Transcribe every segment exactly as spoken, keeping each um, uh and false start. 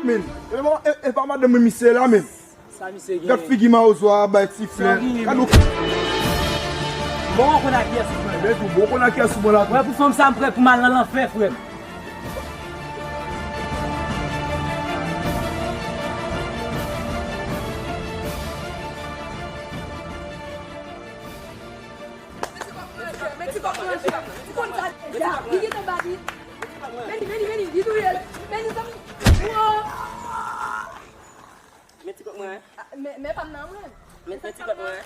Men, e pa, e, e pa madanm mwen misye la, men. Sa misye gen? Gad figi mawozo a bay ti flè. Gad ou. Bon, ou konn a kiyès ou pran? Men tou, bon, ou konn a kiyès ou pran la tou. Wè, pou fanm sa, m prè pou m al nan lanfè, frè m. Mete kòk nan jè. Ou konn sa deja. Li gentan bat li. Vini, vini, vini. Li touye l. Vini, zanmi. Wo. Men ti kòk mwen. Men, men pa m nan mwen. Men, men ti kòk mwen.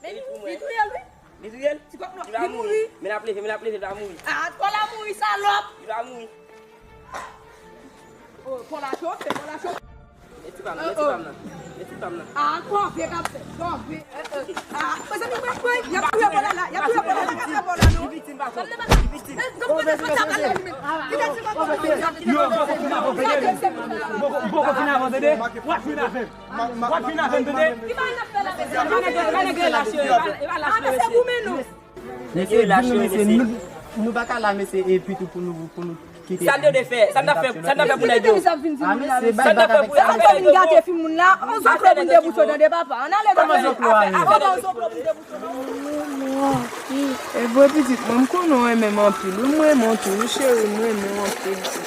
Men li, li touye l, wi. Li touye l? Ti kòk mwen. Li va mouri. Men l ap leve, men l ap leve, li va mouri. Ah, kò la mouri, salòp. Li va mouri. Oh, kò la chofe, kò la chofe. Mete pa m nan, mete pa m nan. Mete pa m nan. Ah, kòve k ap fè, kòve. Ah, mezanmi, mwen, mwen, y ap touye bòlè la, y ap touye bòlè la, y ap touye bòlè la, non. Li viktim, pa kont. Li viktim. Li viktim, pa kont. Poko fin avanse de. W ap fin avè m. W ap fin avè m, tande. Ki bagay n ap fè la, mesye? Nèg yo lache, mesye. Mesye, di nou, mesye, nou, nou pa ka la, mesye, epi tou pou nou, pou nou kite. Sa n te dwe fè, sa n t ap fè, sa n t ap fè pou nèg yo. Ah, mesye, bay bak avèk sa, mesye. Sa n t ap fè pou nèg yo. Gate fi moun la, on zòklò pou n debout yo tande papa. Ann ale, tande. On zòklò pou n debout yo. E vre, pitit mwen, m konnen w renmen m anpil. Wi, m renmen w tou, wi, cheri, m renmen w anpil tou.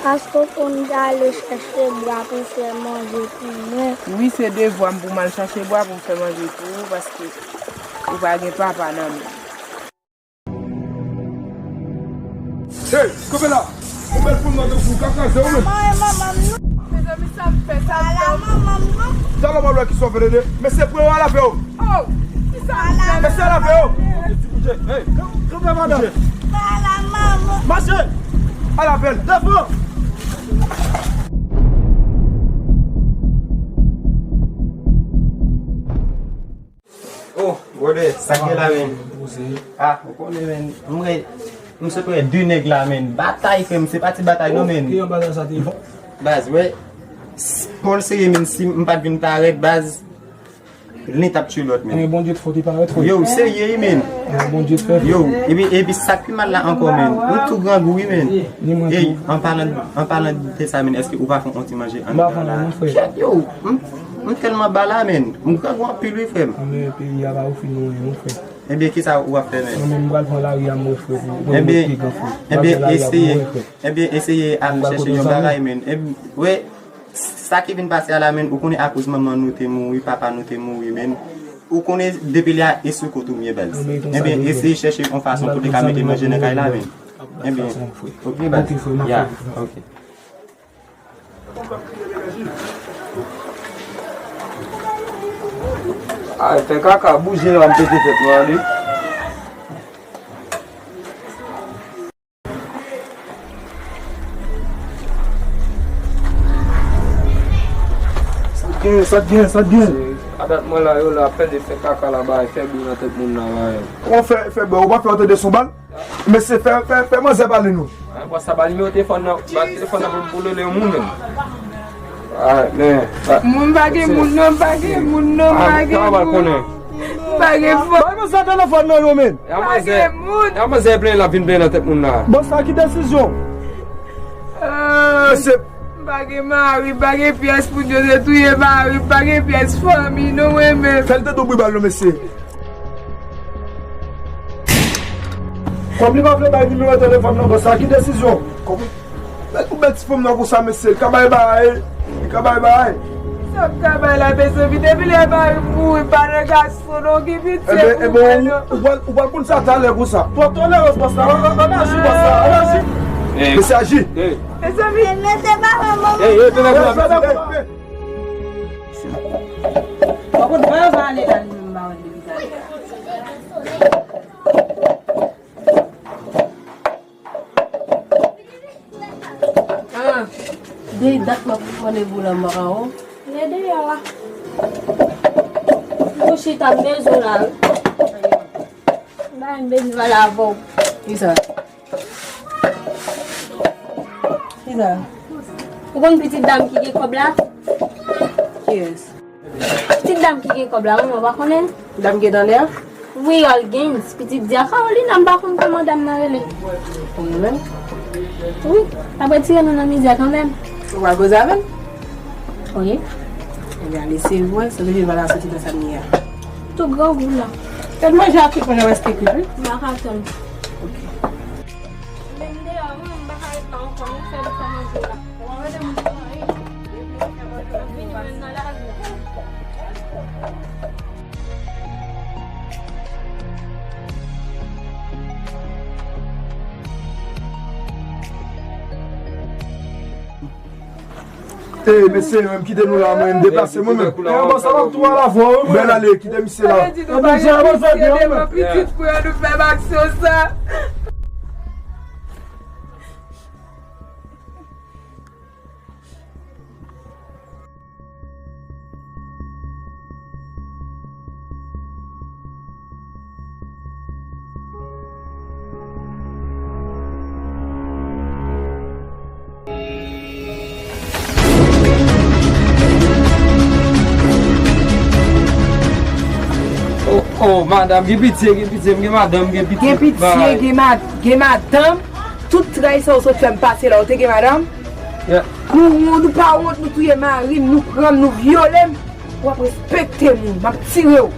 Paske w konn m t ale chèche bwa pou w fè manje pou mwen. Wi, se devwa m pou m al chache bwa pou m fè manje pou ou, paske ou pa gen papa nan men w. Hey, kanpe la! Yon bèl fanm nan tankou w ka kraze w menm. Manman, manman m non. Mezanmi, sa m fè, sa m fè. Ala manman m non. Talè w pral wè kisa w fè, Dede. Mesye, pran yo al avè w. Oh, kisa m fè? Mesye, al avè w. Hey, kanpe, madanm. Ala manman. Mache! Al avè l. Devan! Oh, brother, sa k gen la, men? Ah, ou konnen, men. M wè, m sot wè de nèg la, men. Batay, frè m, se pa ti batay, non, men. Ki jan batay sa te ye? Baz, wè. Paul serye, men, si m pa t vin parèt, baz, li t ap tchwe lòt, men. Men Bondye t fè w te parèt, frè. Yo, serye, wi, men. Men Bondye t fè, frè. Yo, epi, epi sa k pi mal la ankò, men. Nou tou grangou, wi, men. Ni mwen tou. Ey, an palan, an palan de sa, men, èske ou pa fè yon ti manje anndan la? M pa fè anyen, non, frè. Kèt, yo, m, m tèlman ba la, men. M grangou anpil, wi, frè m. Men peyi a pa ofri nou anyen, non, frè. Ebyen, kisa w ap fè, men? Mwen menm, m pral pran lari a, m wè, frè, pou, pou mwen pi gran, frè. Ebyen, eseye, ebyen, eseye al chèche yon bagay, men. Ebyen, wè, sa ki vin pase a la, men, ou konnen akoz manman nou te mouri, papa nou te mouri, men. Ou konnen, depi lè a, e sou kont ou m ye, baz. Ebyen, eseye chèche yon fason pou te ka mete manje nan kay la, men. Ebyen, ok, baz. Ya, ok. Ay, fè kaka, bouje la, m pete tèt mwen ale. Sa t gen, sa t gen, sa t gen. A dat mwen la, yo la, fè de fè kaka la, bay, fè bri nan tèt moun nan, bay. Kòman fè, fè bri? Ou pa fè yo tande son bal? Mesye, fè, fè, fè manzè pale nou. An, pran sa, ba nimewo telefòn nan, ba telefòn nan pou, pou rele yon moun menm. Ah, men, ah. Moun pa gen moun, non, pa gen moun, non, pa gen moun. M pa gen fò. Ba nou sa telefòn nan yo, men. Pa gen moun. Ya manzè plen la, vin plen nan tèt moun la. Bon, sa ki desizyon? Ah. Mesye. M pa gen mari, m pa gen pyès moun, yo te touye mari m, m pa gen pyès fanmi, non, mwen menm. Fè l tande yon bri bal non, mesye. Kòm li pa vle bay nimewo telefòn nan, bon, sa ki desizyon? Kòm, men, ou bèl ti fanm nan konsa, mesye, li ka bay bagay, li ka bay bagay. Sa m ka bay la, mezanmi, depi lè mari m mouri, m pa nan gason, non, ki piti pou mwen, non. Ebyen, ou pral, ou pral konn sa talè konsa. Twòp tolerans, bòs la, ann aji, bòs la, ann aji. Mesye, aji. Mezanmi, mesye, pa fè manman. Ey, ey, telefòn. Bon, kote sa ale la, li menm, m pa wè l depi talè a. Ah, de dat m ap mande pou la, m pa ka wè w. Lè deyò a. Ou chita m bezwen w la, wi. Ba m bezwen pale avè w. Kisa? Kisa? Ou konn pitit dam ki gen kòb la? Kiyès? Pitit dam ki gen kòb la, manman, w pa konnen? Dam ki gen nan lè a? Wi, All Games, pitit Dia Carolina, m pa konn kòman dam nan rele. Ou konnen menm? Wi, l ap retire nou nan mizè kanmenm. Ou pral koze avè l? Wi. Ebyen, ale, se vre, se vre, l pral soti nan sa l ye a. Tou grangou la. Fè l manje a tout manje, reste kwi, wi. M pa ka tann. Ok. Men m deyò, mwen, m pa ka ret la ankò, non, fè l fè manje la. Ou pa wè lè moun sa ye? Vini menm nan lavi. Ey, mesye, mwen, m kite nou la, mwen, m deplase mwen menm. Bèl ale, kite misye la. Pitit pou yo, nou fè m aksyon sa. Oh, oh, madanm, gen pitye, gen pitye, m gen madanm, gen pitit. Gen pitye, gen mad-, gen madanm. Tout tray sa ou sot fè m pase la, ou te gen madanm? Yeah. Nou wont, nou pa wont, nou touye mari m, nou pran m, nou vyole m. W ap respekte moun, m ap tire w.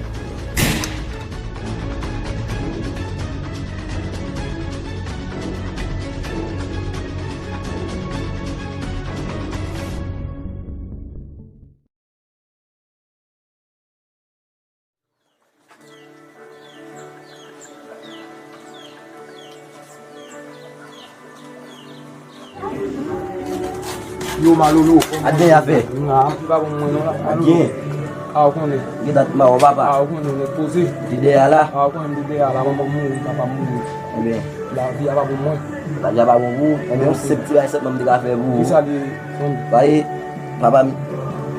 Yo, Malolo. A gen afè. Nan, li pa bon mwen non la. A gen. A, ou konnen. Gen dat ma wè papa. A, ou konnen, nèg poze. Li dèyè la. A, ou konnen, li dèyè la, manman mouri, papa mouri. Ebyen. Lavi a pa bon mwen. Lavi a pa bon pou ou. Ebyen, yon senp ti bagay sèlman m te ka fè pou ou. Kisa li ye? Paske papa m,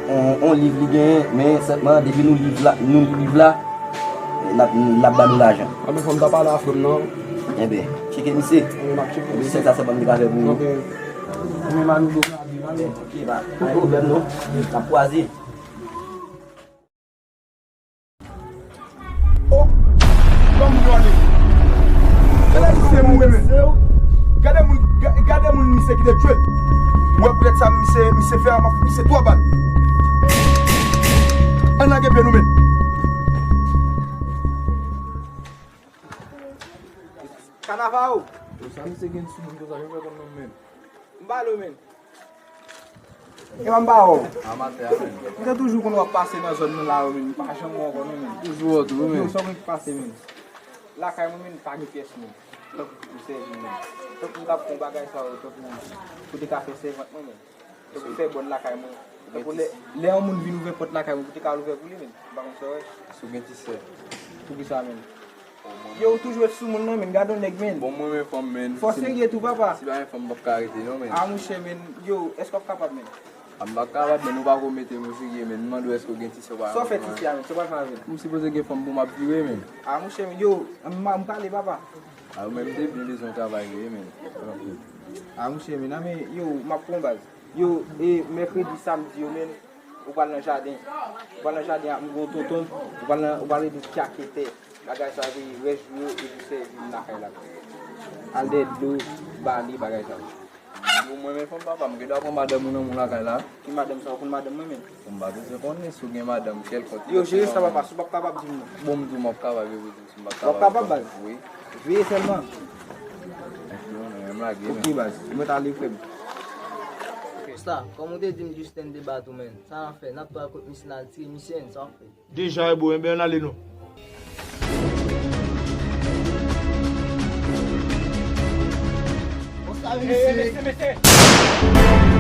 on, on liv li genyen, men sèlman depi nou liv la, nou li liv la, n ap, n ap ba nou lajan. Anben, fò m ta pale a frè m nan. Enben, tcheke misye. Enben, m ap tcheke misye. Misye sa, sa ban m li ka fè pou ou. Enben, enben, Manolo ka di, Manolo. Ok, pa, pa gen pwoblèm non. N ap kwaze. Oh, ban m yon ane. Gade misye mouri, men. Gade moun, ga-, gade moun misye kite tchwe l. Ou wè poulèt sa misye, misye fè a, m ap misye twa bal. Ann lage pye nou, men. Kanavao. Yo, sa misye gen sou moun konsa, yo fè konn non men. M ba l ou men. E ban m ba w. Amatè a men. M te toujou konn w ap pase nan zòn nou la yo men. M pa janm wè w ankò non men. Toujou wè w tou men. Yo, sa w gen ki pase men. Lakay mwen men, pa gen pyès men. Tank ou sèvi men. Tank ou t ap fè yon bagay sa yo, tank ou, ou te ka fè sèvant mwen men. Tankou fè bòn lakay mwen. Tankou lè, lè yon moun vin ouvè pòt lakay mwen, pou te ka al ouvè pou li, men. M pa konn sa w wè. Si w gen ti sè. Poukisa, men? Yo, ou toujou ret sou moun nan, men. Gade yon nèg, men. Bon, mwen, men, fanm, men. Fò serye tou, papa. Si pa gen fanm, m p ap ka rete, non, men. A, monchè, men. Yo, èske w ap kapab, men? A, m p ap kapab, men. Ou pa ko mete m o serye, men. M mande w èske w gen ti sè ou pa. Sa w fè ti fi a, men? Sa w pral fè avè l? M sipoze gen fanm pou m ap vire, men. A, monchè, men. Yo, m, m prale, papa. A, ou menm, m te byen bezwen yon travay, vre, men. A, monchè, men. A, men, yo, m ap pran baz. Yo, e mèkredi, samdi yo, men, ou pral nan jaden. Ou pral nan jaden ak m gon tonton, ou pral nan, ou pral ede tyake tè. Bagay sa, se rès jou yo, epi sèvi m lakay la. Al dèyè dlo, bale, bagay sa yo. Yo, mwen, men fanm papa, m gen dwa pran madanm ou nan moun lakay la. Ki madanm sa, ou konn madanm mwen, men? Bon, m pa bezwen konnen si w gen madanm kèlkonk. Yo, jere sa, papa, si w p ap kapab, di m non. Bon, m di w m ap kapab, yo, si m p ap kapab. W ap kapab, baz? Wi. Veye sèlman. Ok, baz. Mwen t ale, frè m. Star, kòm ou te di m Justin te bat ou, men. Sa n ap fè? N ap pral kot misye, n al tire misye, sa w ap fè? Deja, e bon, enben, ann ale non. Mesye, mesye, mesye.